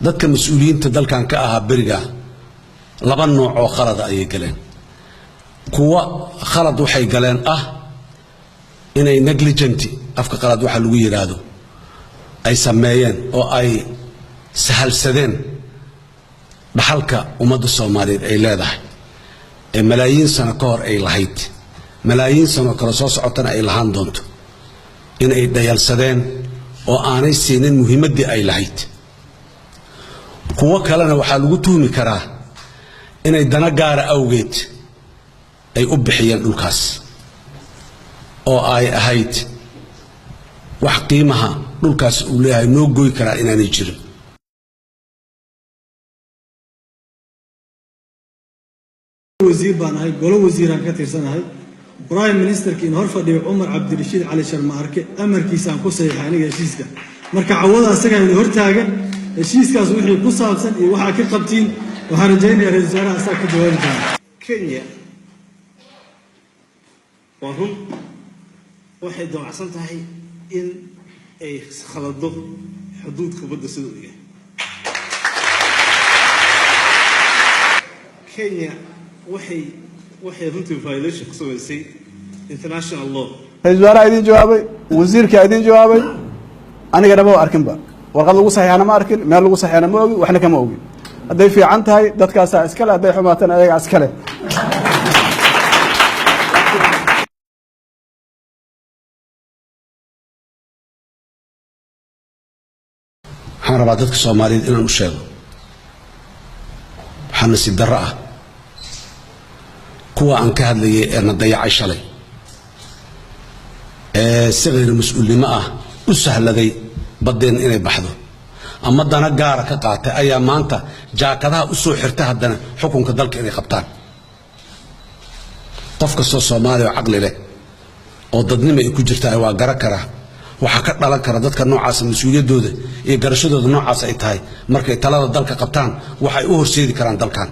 Dadka mas-uuliyiinta dalkan ka ahaa beriga laba nooc oo khalada ayay galeen. Kuwa khalad waxay galeen ah inay negligent, afka qalaad waxa lagu yidhaahdo, ay sameeyeen oo ay sahalsadeen dhaxalka ummadda Soomaaliyeed ay leedahay ee malaayiin sano ka hor ay lahayd, malaayiin sano kale soo socotana ay lahaan doonto, inay dhayalsadeen oo aanay siinin muhiimaddii ay lahayd. Kuwo kalena waxaa lagu tuhmi karaa inay dana gaara awgeed ay u bixiyeen dhulkaas oo ay ahayd wax qiimaha dhulkaas uu leeyahay noo goy karaa inaanay jirin. Wasiir baan ahay, golo wasiiraan ka tirsanahay. Prime Ministerka in hor fadhiyo, Cumar Cabdirashiid Cali Sharma Arke, amarkiisaan ku saxiixay aniga heshiiska. Marka cawada asagaa idin hortaagan. Heshiiskaas wixii ku saabsan iyo waxaa ka qabtiin, waxaan rajaynaya ra-isul wasaaraha asaga ka jawaabi doona. Kenya, waa run, waxay damacsan tahay in ay khalado xuduudka badda sida uu yahay. Kenya waxay runtii violation ku samaysay international law. Ra-isul wasaaraha idiin jawaabay, wasiirkaa idiin jawaabay. Anigana ma arkinba warqad lagu saxiixana ma arkin, meel lagu saxiixana ma ogi, waxna kama ogi. Hadday fiican tahay dadkaasaa iskale, hadday xumaatana ayagaa iskale. Waxaan rabaa dadka Soomaaliyeed inaan u sheego, waxaa nasiib darro ah kuwa aan ka hadlayay ee na dayacay shalay ee si khayr mas-uulnimo ah u sahladay baddeen inay baxdo ama dana gaara ka qaatay ayaa maanta jaakadaha u soo xirta haddana xukunka dalka inay qabtaan. Qof kastoo Soomaaliya oo caqli leh oo dadnimo ay ku jirtaa waa garan karaa waxaa ka dhalan kara dadka noocaasa mas-uuliyaddooda iyo garashadooda noocaas ay tahay markay talada dalka qabtaan waxay u horseedi karaan dalkan.